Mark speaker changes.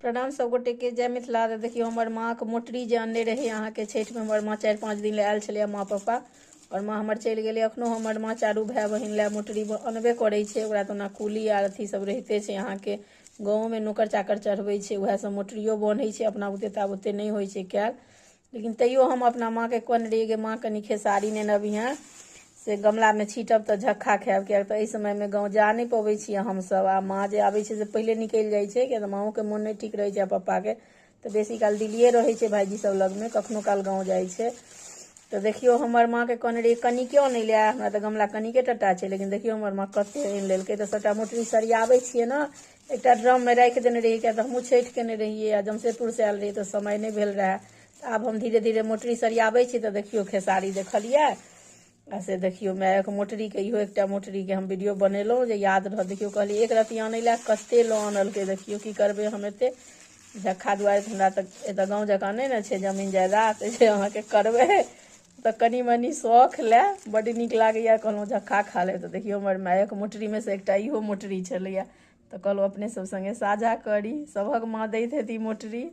Speaker 1: प्रणाम सब गोटेके, जय मिथिला। तऽ देखियौ हमर माँके मोटरी जे अनने रहै अहाँके छठिमे, हमर माँ 4-5 दिन लए आयल छलै माँ पप्पा, आओर माँ हमर चलि गेलै। एखनो हमर माँ चारू भाय बहिन लए मोटरी अनबे करै छै। ओकरा तऽ ओना कुली आर अथी सब रहिते छै, अहाँके गाँवोमे नोकर चाकर चढ़बै छै, उएह सब मोटरियो बन्है छै। अपना बुते तऽ आब ओते नहि होइ छै कयल, लेकिन तैयो हम अपना माँके कहने रहियै कि माँ कनि खेसारी नेने अबिहेँ, से गमलामे छीटब तऽ झक्खा खायब, किएक तऽ एहि समयमे गाँव जा नहि पबै छियै हमसभ। आ माँ जे आबै छै से पहिले निकलि जाइ छै, किएक तऽ माँओके मोन नहि ठीक रहै छै आ पप्पाके तऽ बेसी काल दिल्लिए रहै छै भायजी सब लगमे, कखनो काल गाँव जाइ छै। तऽ देखियौ हमर माँके कहने रहियै कनिके अनै लए, हमरा तऽ गमला कनिके टटा छै, लेकिन देखियौ हमर माँ कते आनि लेलकै। तऽ सभटा मोटरी सरियाबै छियै ने, एकटा ड्रममे राखि देने रहियै, किएक तऽ हमहूँ छठि केने रहियै आ जमशेदपुरसँ आयल रहियै तऽ समय नहि भेल रहए। तऽ आब हम धीरे धीरे मोटरी सरियाबै छी। तऽ देखियौ खेसारी देखलियै आ से देखियौ मायक मोटरीके, इहो एकटा मोटरीके हम वीडियो बनेलहुँ जे याद रहत। देखियौ कहलियै एक रत्ती आनै लए, कते लऽ आनलकै। देखियौ की करबै हम एते झक्खा दुआरे, हमरा तऽ एतऽ गाँव जकाँ नहि ने छै जमीन जायदाद जे अहाँके करबै तऽ कनि मनि शौख लए बड्ड नीक लागैए, कहलहुँ झक्खा खा लेब। तऽ देखियौ हमर मायक मोटरीमे से एकटा इहो मोटरी छलैए, तऽ कहलहुँ अपने सब सङ्गे साझा करी, सभक माँ दैत हेती मोटरी।